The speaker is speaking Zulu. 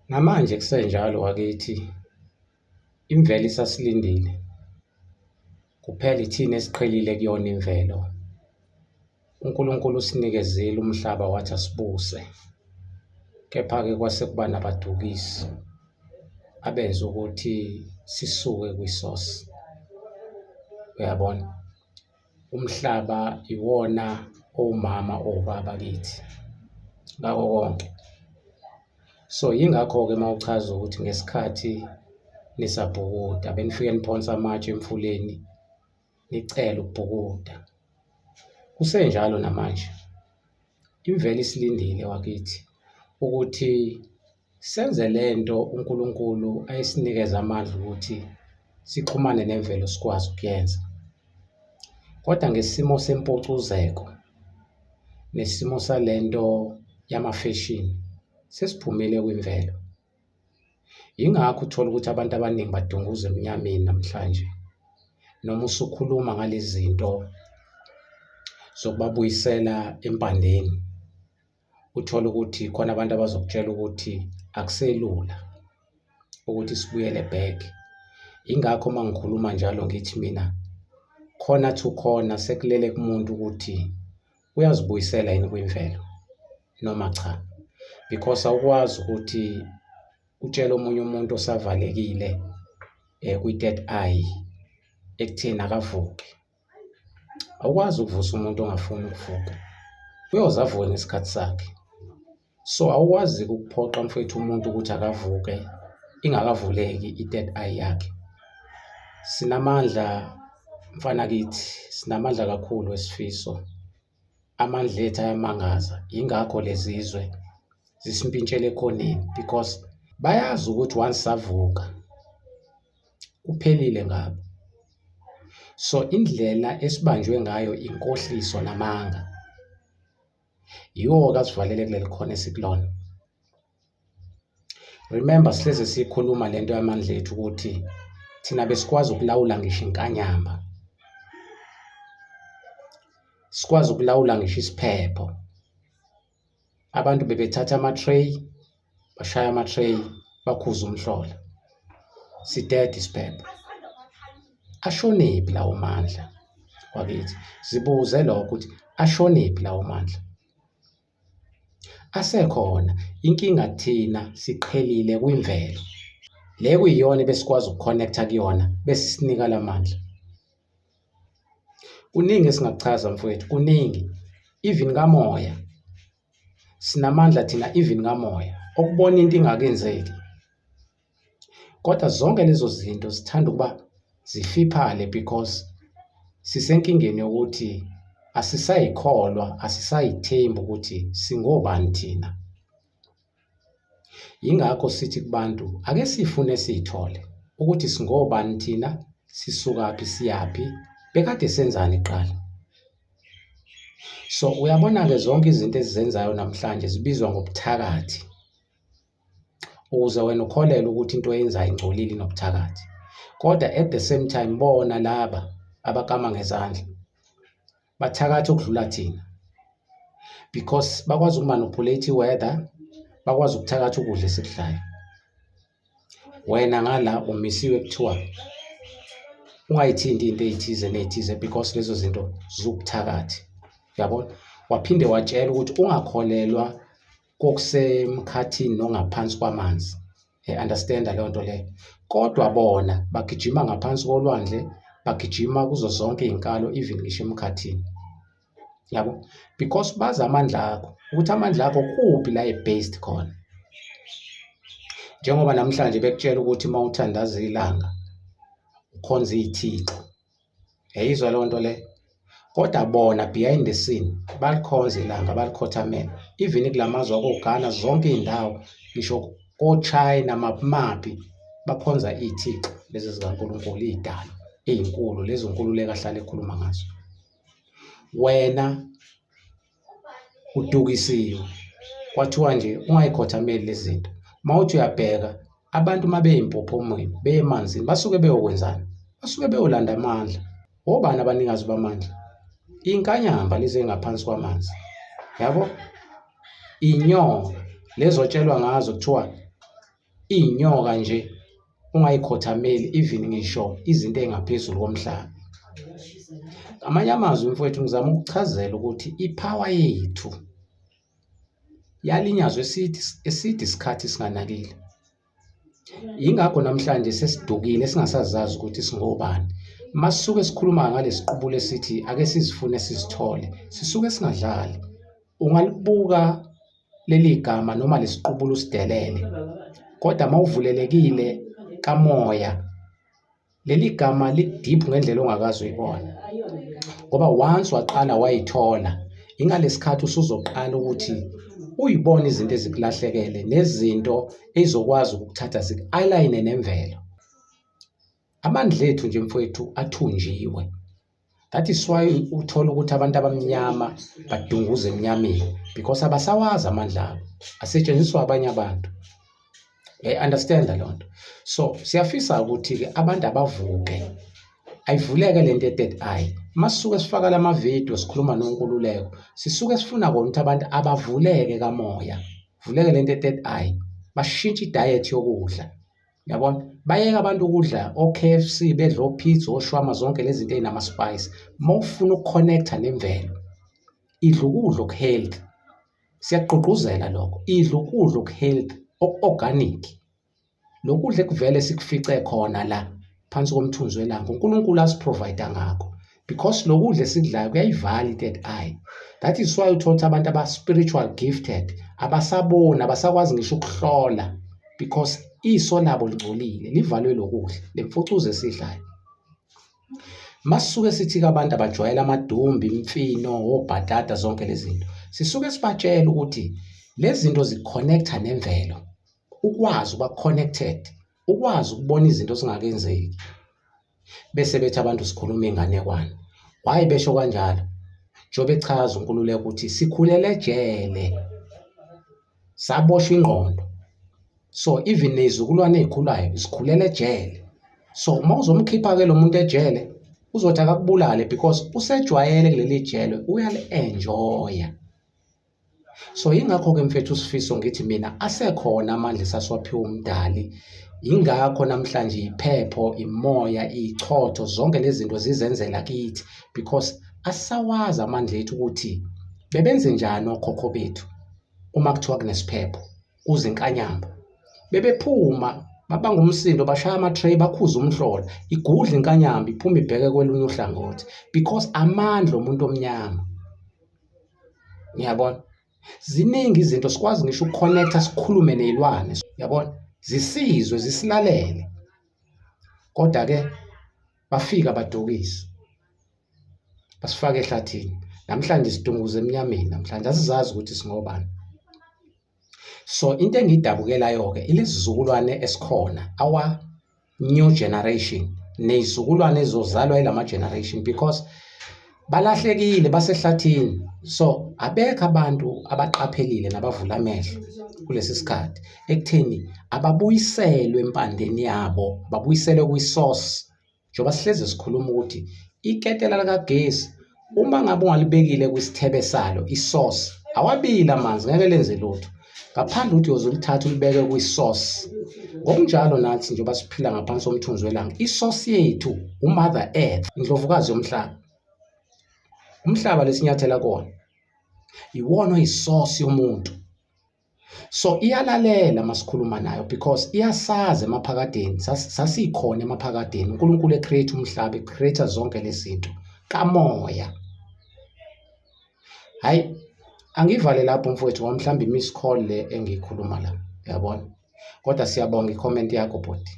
Namanje kusenjalo wakithi, imvelo isasilindile, kuphela ithina esiqhelile kuyona imvelo. UNkulunkulu usinikezile umhlaba wathi asibuse, kepha-ke kwase kuba nabadukisi abenza ukuthi sisuke kwi-source, uyabona? Umhlaba iwona owumama owubaba kithi ngako konke. So yingakho-ke uma uchaza ukuthi ngesikhathi nisabhukuda benifike niphonse amatshe emfuleni nicele ukubhukuda. Kusenjalo namanje, imvelo isilindile wakithi ukuthi senze lento uNkulunkulu ayesinikeze amandla ukuthi sixhumane nemvelo sikwazi ukuyenza. Kodwa ngesimo sempucuzeko nesimo salento yamafeshini sesiphumile kwimvelo. Yingakho uthola ukuthi abantu abaningi badunguza emnyameni namhlanje. Noma usukhuluma ngalezi zinto zokubabuyisela empandeni, uthole ukuthi khona abantu abazokutshela ukuthi akuselula ukuthi sibuyele back. Yingakho uma ngikhuluma njalo ngithi mina khona to khona sekulele kumuntu ukuthi uyazibuyisela yini kwimvelo noma cha, because awukwazi ukuthi utshele omunye umuntu osavalekile kwi-third eye ekutheni akavuke. Awukwazi ukuvusa umuntu ongafuni ukuvuka, uyoze avuke ngesikhathi sakhe. So awukwazi-ke ukuphoqa mfowethu umuntu ukuthi akavuke ingakavuleki i-third eye yakhe. Sinamandla mfana kithi, sinamandla kakhulu esifiso. Amandla ethu ayamangaza, yingakho lezizwe zisimpintshela ekhoneni because bayazi ukuthi once savuka kuphelile ngabo. So indlela esibanjwe ngayo inkohliso namanga yiwo-ke asivalele kuleli khona esikulona. Remember sihleze siyikhuluma lento yamandla ethu ukuthi thina besikwazi ukulawula ngisho inkanyamba, sikwazi ukulawula ngisho isiphepho. Abantu bebethatha ama-tray bashaya ama-tray bakhuze umhlola, sidede isiphepho. Ashonephi lawo mandla wakithi? Zibuze lokho ukuthi ashonephi lawo mandla? Asekhona, inkinga thina siqhelile kwimvelo le kuyiyona ebesikwazi uku-connect-a kuyona bese isinika la mandla. Kuningi esingakuchaza mfowethu, kuningi even kamoya sinamandla thina even kamoya okubona into ingakenzeki. Kodwa zonke lezo zinto zithanda ukuba zifiphale because sisenkingeni yokuthi asisayikholwa, asisayithembi ukuthi singobani thina. Yingakho sithi kubantu ake sifune siyithole ukuthi singobani thina, sisukaphi, siyaphi, bekade senzani kuqala. So uyabona-ke zonke izinto esizenzayo namhlanje zibizwa ngobuthakathi. Ukuze wena ukholelwe ukuthi into oyenzayo ingcolile inobuthakathi. Kodwa at the same time bona laba abakama ngezandla bathakatha ukudlula thina because bakwazi uku-manipulate i-weather, bakwazi ukuthakatha ukudla esikudlayo. Wena ngala umisiwe kuthiwa ungayithinti into ey'thize ney'thize because lezo zinto ziwubuthakathi, uyabona? Waphinde watshelwa ukuthi ungakholelwa kokusemkhathini nongaphansi kwamanzi. Understand leyo nto leyo. Kodwa bona bagijima ngaphansi kolwandle, bagijima kuzo zonke iy'nkalo even ngisho emkhathini. Yabo? Because bazi amandla akho ukuthi amandla akho kuphi la e-based khona. Njengoba namhlanje bekutshela ukuthi uma uthandaza ilanga ukhonza iy'thixo. Yayizwa leyo nto leyo? Kodwa bona behind the scene balikhonza ilanga, balikhothamela. Even kula mazwe ako-Ghana zonke iy'ndawo ngisho ko-China maphi bakhonza iy'thixo lezi zikaNkulunkulu iy'dalwa ey'nkulu lezi uNkululeko ahlale ekhuluma ngazo. Wena udukisiwe kwathiwa nje ungayikhothameli lezi zinto. Uma uthi uyabheka abantu uma beyimpophomeni beye emanzini basuke beyokwenzani? Basuke beyolanda amandla. Obani abanikazi bamandla? Inkanyamba lezi ey'ngaphansi kwamanzi, yabo? Inyoka lezi otshelwa ngazo kuthiwa. Iy'nyoka nje ungayikhothameli even ngisho izinto ey'ngaphezulu komhlaba. Ngamanye amazwi mfowethu ngizama ukukuchazela ukuthi i-power yethu yalinyazwa eside eside isikhathi singanakile. Yingakho namhlanje sesidukile singasazazi ukuthi singobani. Masisuke sikhuluma ngalesiqubulo esithi ake sizifune sizithole, sisuke singadlali. Ungalibuka leli gama noma lesiqubulo usidelele, kodwa mawuvulelekile kamoya Leli gama li-deep ngendlela ongakaze uyibone ngoba once waqala wayithola ingalesi khathi usuzoqala ukuthi uyibone izinto ezikulahlekele nezinto ey'zokwazi ukukuthatha ziku-align-e nemvelo. Amandla ethu nje mfowethu athunjiwe. That is why uthola ukuthi abantu abamnyama badunguza emnyameni because abasawazi amandla abo, asetshenziswa abanye abantu. Uyayi-understand-a leyo nto? So siyafisa ukuthi-ke abantu abavuke, ayivuleke le nto ye-third eye. Uma sisuke sifaka la mavidiyo sikhuluma noNkululeko, sisuke sifuna kona ukuthi abantu abavuleke kamoya, vuleke le nto ye-third eye, bashintshe i-diet yokudla. Yabona? Bayeke abantu ukudla o-K_F_C, bedle o-pizza, oshwama, zonke lezi zinto ey'nama-spice. Uma ufuna uku-connect-a nemvelo, idla ukudla oku-healthy. Siyakugqugquzela lokho, idla ukudla oku-healthy, oku-organic. Lokhu kudla ekuvele sikufice khona la phansi komthunzi welanga, uNkulunkulu asi-provide-a ngakho because lo kudla esikudlayo kuyayivala i-third eye. That is why uthola ukuthi abantu aba-spiritual gifted abasaboni, abasakwazi ngisho ukuhlola because iso labo lingcolile, livalwe lokudla, le mfucuza esiyidlayo. Masisuke sithi-ke abantu abajwayele amadumbe, imfino, obhatata zonke lezi zinto, sisuke sibatshela ukuthi lezi zinto zi-connect-a nemvelo, ukwazi ukuba connected, ukwazi ukubona izinto zingakenzeki. Bese bethi abantu sikhuluma inganekwane. Why besho kanjalo? Njengoba echaza uNkululeko ukuthi sikhulele ejele, saboshwa ingqondo. So even ney'zukulwane ey'khulayo zikhulela ejele. So uma uzomkhipha-ke lo muntu ejele uzothi akakubulale because usejwayele kuleli jele uyali-enjoy-a. So yingakho-ke mfethu uSifiso ngithi mina asekhona amandla esasiwaphiwa uMdali. Yingakho namhlanje iphepho, imoya, ichotho zonke lezi zinto zizenzela kithi because asawazi amandla ethu ukuthi bebenze njani okhokho bethu uma kuthiwa kunesiphepho, kuza inkanyamba. Bebephuma babanga umsindo bashaya ama-tray bakhuze umhlola, igudle inkanyamba iphume ibheke kwelunye uhlangothi because amandla omuntu omnyama. Ngiyabona ziningi izinto sikwazi ngisho uku-connect-a sikhulume ney'lwane yabona, zisizwe zisilalele. Kodwa-ke bafika badukisa basifaka ehlathini. Namhlanje sidunguza emnyameni namhlanje asizazi ukuthi singobani. So into engiyidabukelayo-ke ilesizukulwane esikhona our new generation nezizukulwane ezizozalwa ilama generation because balahlekile basehlathini so abekho abantu abaqaphelile nabavula amehlo kulesi sikhathi ekutheni ababuyiselwe empandeni yabo babuyiselwe kwi-source. Njengoba sihlezi sikhuluma ukuthi iketela likagesi uma ngabe ungalibekile kwisithebe salo i-source awabili amanzi ngeke lenze lutho ngaphandle ukuthi uyoze ulithathe ulibeke kwi-source. Ngokunjalo nathi njengoba siphila ngaphansi komthunzi welanga i-source yethu u-Mother Earth, indlovukazi yomhlaba. Umhlaba lesinyathela kuwona iwona oyi-source yomuntu. So iyalalela masikhuluma nayo because iyasazi emaphakadeni sasikhona emaphakadeni uNkulunkulu e-create umhlaba e-create zonke lezi zinto kamoya. Hayi angivale lapho mfowethu ngoba mhlawumbe i-miss call le engiyikhuluma la uyabona, kodwa siyabonga i-comment yakho bhuti.